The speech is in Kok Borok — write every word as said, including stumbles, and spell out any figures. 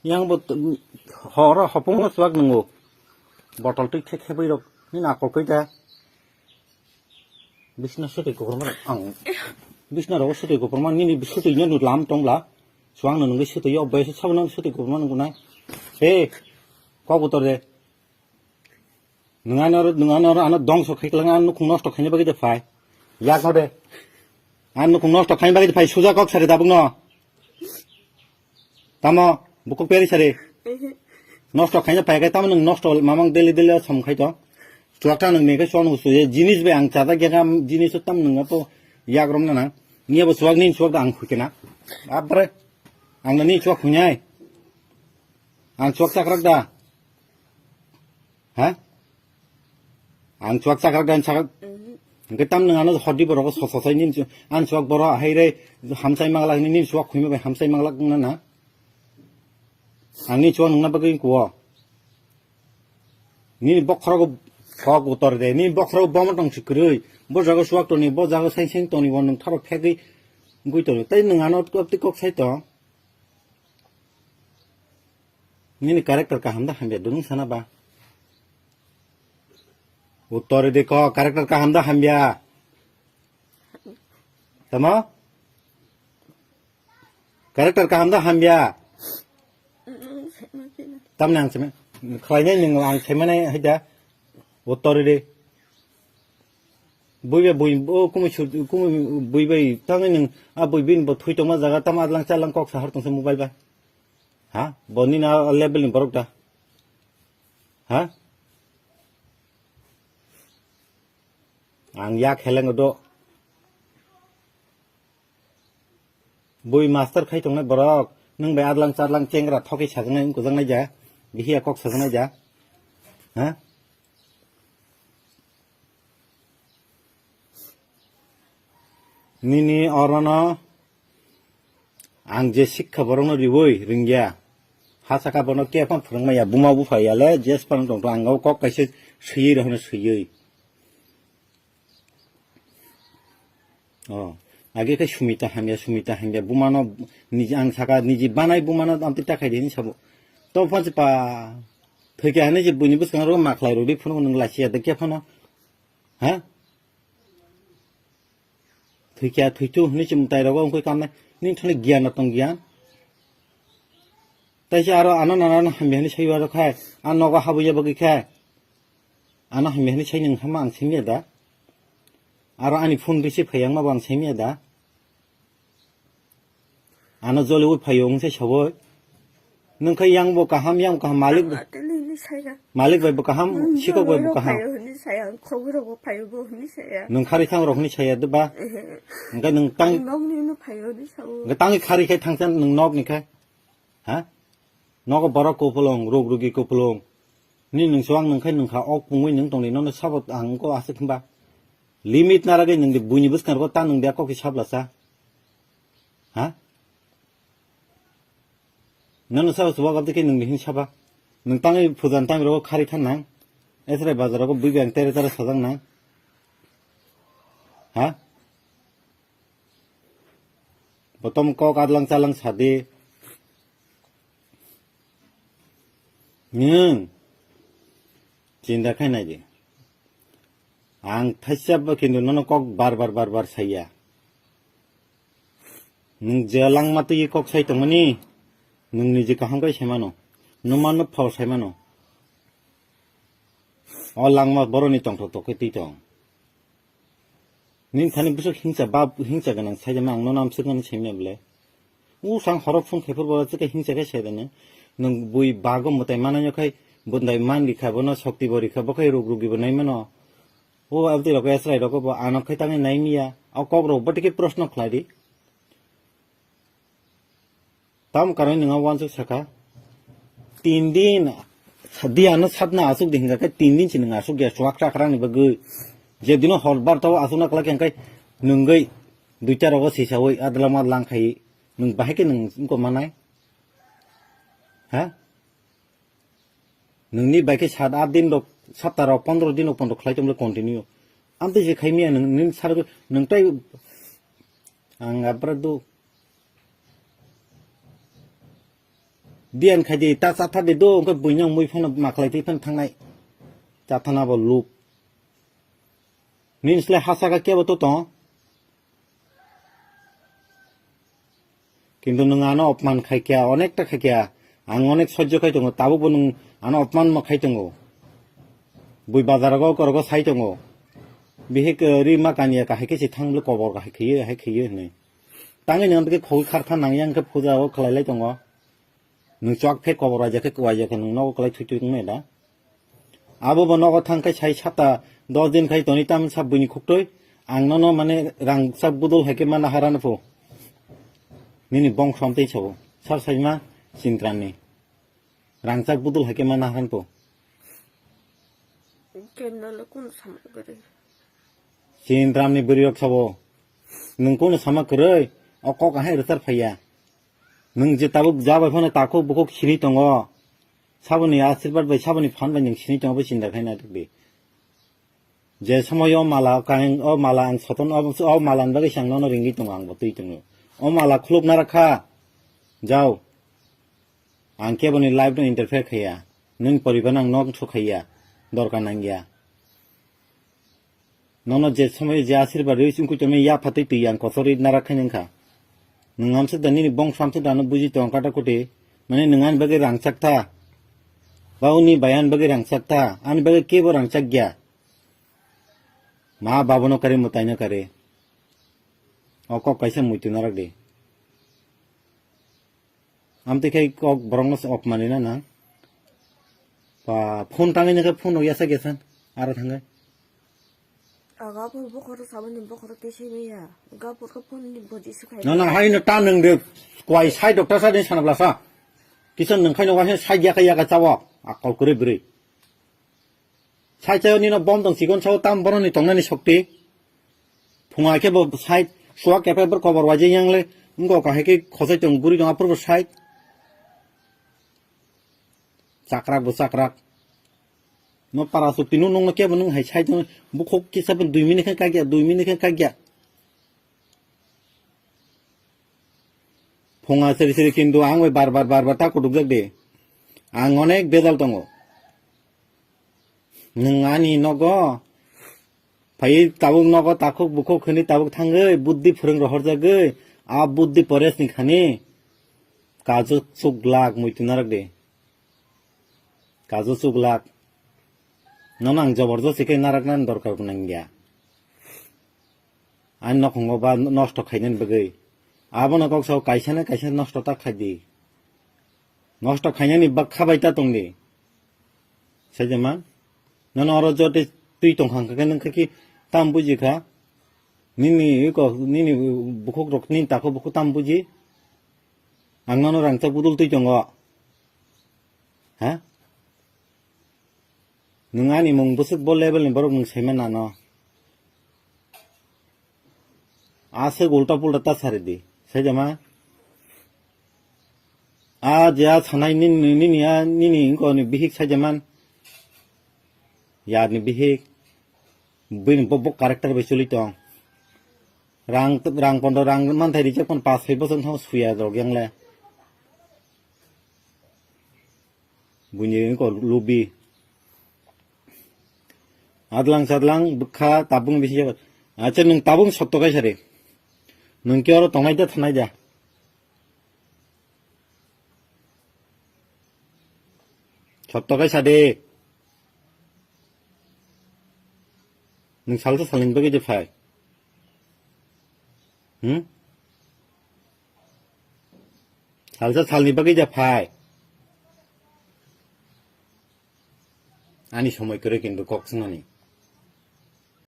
Yang bo t-, horo hopung no swak nungo. Botol twi khe khe bai rok. Ni na kokoi da. Bisna swtwi kuphur man ang. Bisna rogo swtwi kuphur man nini swtwi no lam tong bla. Swang no nungwi swtwi yo bai sabo no swtwi kuphur man ngunai. He. Kok utor de. Nwng ano, nwng ano, ano dongso khai klang, ano nukhung nosto khaina bagwi de phai. Yak no de. Ano nukhung nosto khaina bagwi de phai, suja kok sari dabuk no. Tamo, bukuk peri sari. Nosto khaina phai kai, tamo nwng nosto mamang daily daily som khai to. Chuak ta nwng ne kai son husu, ye jinis be ang chada gya kam jinis tam nwng to yak rom na na. Niya bo chuak nin chuak da ang khukena. Abre. Ang na ni chuak khunyai. Ang chuak chakrak da. Ha? Ang chuak chakrak dan chakrak. Hwnkhe tam nwng ano hodi borok so so sai nim chu. Ang chuak borok hai re hamsai manglak ni nim chuak khuima bai hamsai manglak na na. Ang ni chuak nwng na bagwi kuo. Nini bokhorok kok utor de. Nini bokhorok bomo tong si kwrwi. Bo jago chuak toni, bo jago sain sain toni, bo nwng tharo phegwi gwi toni. Tai nwng ano kok sai to. Nini character kaham da hamya, dunung sana ba. Uttor di ko, character kaham da hamya. Tamo? Character kaham da hamya. Tamni ang seme. Khlainai nung ang seme nai haida. Uttor di. Bui bai bui, o kumui sur, kumui bui bai tangwi nung, a bui bini bo thui tongma jaga, tamo adlang chalang kok sahar tongsa mobile bai. Ha? Bo nini a level ni borok da? Ha? Ang yak heleng do. Bui master khai tongnai borok, nung bai adlang charlang chengra thokwi sajaknai, wngkujak nai ja, bihiya kok sajaknai ja. Ha? Nini orono ang je sikha borokno riwi ringya, ha saka bono khe phano phwrwngmaya, buma bupha yale jes phano tongtho, ang o kok kaisa swiwi rw hwnwi swiwi. Oh, age khe Sumita hamya, Sumita hamya, bumano niji ang saka niji banai bumano amtwi ta khai di hinwi sabo. To phansi pa thwikya hinwi je buini bwskango makhlai rwdi phano nwng lachiya de khe phano. Ha? Thwikya, thwitu hinwi chwng mwtai rogo wngkhe kamnai. Nini thani giyan no tong giyan. Taisa aro ano nana no hamya hinwi saiwi aro khai. Ano nogo habwi ya bagwi khai. Ano hamya hinwi sai nung hama ang simi da. Aro ani phone receive khai yang ma bo ang simi da. Ano joliwi phaio wng se sabo. Nwng khe yang bo kaham, yang bo kaham, malik bo, Atwlini saya. Malik bai bo kaham, Nwng sikok bai bo joliro kaham. Phaio hwnwi saya, ang khogwi rokbo phaio bo hwnwi saya. Nwng khari thang rok hwnwi saya de ba? Ehe. Hwnkhe nwng tang, Ang nokni no phaio hwnwi sao. Hwnkhe tangwi khari khai thangsa nwng nok ni khai. Ha? Nogo borok kupulung, ruk rugi kupulung. Ni nwng suang nwng khai nwng kha ok pungwi nwng tongdi nono sabo ang ko aswk hwnba. Limit naragwi nwng di buini bwskango ta nwng de kok ki sabla sa. Ha? Nono sabo suwak abdi khe nwng di hin saba. Nwng tangwi phujan tangwi rogo khari than nang. Esrai bazar rogo bui bang tere tere sajak nang. Ha? Botom kok adlang chalang sadi. Nwng chinta khai nai di. Ang thaisa bo kintu nono kok bar bar bar bar saiya. Nwng je langma twi kok sai tongmani, nwng niji kaham khai sai mano. Nwng mano phao sai mano. O langma boroni tongthok tokhe twi tong. Nini thani bwswk hingsa ba hingsa gwnang sai jama ang nono amswk nani sai manya bwle. Usang horo phone khe phuru bo chwkhe hingsa khe sai rwno. Nwng bui bago mwtai manai no khai bwndai man rikha bono shokti bo rikha bo khai ruk rugi bo nai mano. O abdi rok esrai rok bo ano khai tangwi nai miya. O kok rok bo tike proshno khlai di. Tam karon nwng wansuk saka. Tin din, di ano satna asuk di hingka khe tin din si nwng asuk ya chuak chakrang ni bagwi. Je dino hor bar tao asuk na kala khe hingkai nwngwi duita rogo sisawi adla ma lang khai nwng bahai khe nwng wngko manai. Ha? Nwngni bai khe sat aath din rok, sapta rok, pondro din rok, pondro khlai tongmani continue. Amtwi se khai miya nwng, nwng sar, nwng tai ang abra do. Biyan khai di, ta chatha di do, hwnkhe buino mui phano maklai twi phano thangnai. Chathana bo lup. Nini slai hasa kha kebo to tong. Kintu nwng ano opman khai kya, onekta khai kya. Ang onek sojjo khai tongo, tabuk bo nwng ano opman ma khai tongo. Bui bazar go korogo sai tongo. Bihik, eh, ri ma kanya kahai khe se thang bwle kobor kahai khiye, hai khiye hinwi. Tangwi nwng tike khogwi khartha nang yang khe puja o khlai lai tongo. Nwng chwk phe kobor waija khe, waija khe nwng nogo kwlai thwi thwi wngnai da. Abo bo nogo thang khe sai sapta dos din khai toni tam sab buini khuktwi. Ang nono mane rang chak budul hai khe mana haran pho. Nini bongsom tei sabo. Sar saima Chintramni. Rang chak budul hai khe mana haran pho. Kenna le kun sama kwrwi. Chintramni bwrwi rok sabo. Nwng kuno sama kwrwi. O kok ahai rwchar phaiya. Nwng je tabuk ja bai phano takhuk bukhuk sini tongo. Saboni asirbat bai saboni phan bai nwng sini tongo bai chinta khaina di. Je somoy o mala kain, o mala ang soton, o, o mala ni bagwi se ang nono ringwi tongo, ang bo twi tongo. O mala khuluk narakha. Jao. Ang keboni life no interfere khaiya. Nwng poriban ang nok so khaiya. Dorkar nangya. Nono je somoy je asirbat rwi chungkui tongmani yapha twi twi ang kotor ri narak khai nangkha. Nwng amsa da nini bongso amsa da no buji tong kata kuti. Mane nwng ani bagwi rangchak tha. Ba uni bai ani bagwi rangchak tha. Ani bagwi kebo rangchak ya. Ma babono kare mwtaino kare. O kok kaisa muitu narak di. Amtwi khai kok borokno se opmani na nang. Pa phone tangwi nang khe phone no yasa gesan aro thangai. Aga phone bokhoro saboni bokhoro tei saibai ya. Ga purkha phone ni boji se khai. Na na hai no ta nang de kwai sai doctor sa de sana blasa. Kisa nang khai no wa sai ya ka ya ka chawo. Akol kore bri. Sai chayo nino bom tong chikon sao tam boroni tongnani sokti. Phunga khe bo sai suak kepek bor kobor waijak yang le. Wngkok kahai khe khosai tong buri tong aphuru bo sai. Chakrak bo chakrak. No para sukti no nungno kebo nung hai sai tong bukhuk kisa bo dui minute khe kagya, dui minute khe kagya. Phunga siri siri kintu ang bai bar bar bar bar ta kutukjak de. Ang onek bejal tongo. Nwng ani nogo phai tabuk nogo takhuk bukhuk hwnwi tabuk thangwi buddhi phwrwng rohorjagwi a buddhi pores ni khani kaju chuklak muitu narak de. Kaju chuklak. Nono ang joborjosti khe naraknani dorkar bo nangya. Ani nokhongo ba nosto khainani bagwi. Abono kok sao kaisa na kaisa nosto ta khai di. Nosto khainani bwkha bai ta tong di. Saijama. Nono oro jote twi tong kha khe nang khe tam buji kha. Nini iko nini bukhuk rok nini takhuk bukhuk tam buji. Ang nono rangchak budul twi tongo. Ha? Nwng ani mung bwswk bo level ni borok nwng saiman nano. Aswk ulta pulta ta sari di. Saijama. A je a sanai nini, nini a, nini wngko ni bihik saijaman. Yar ni bihik. Bini bo, bo character bai chuli tong. Rang, rang pondo rang manthai rijak pon pas hai bosong thang suya rok yang le. Buini ko lubi. Adlang sadlang bwkha tabung bisi jago. Acha nwng tabung sotto kaisa de. Nwng ki oro tongnai da thanai da. Sotto kaisa de. Nwng salsa salni bagwi je phai. Hmm? Salsa salni bagwi ja phai. Ani somoi kwrwi kintu kok swngnani.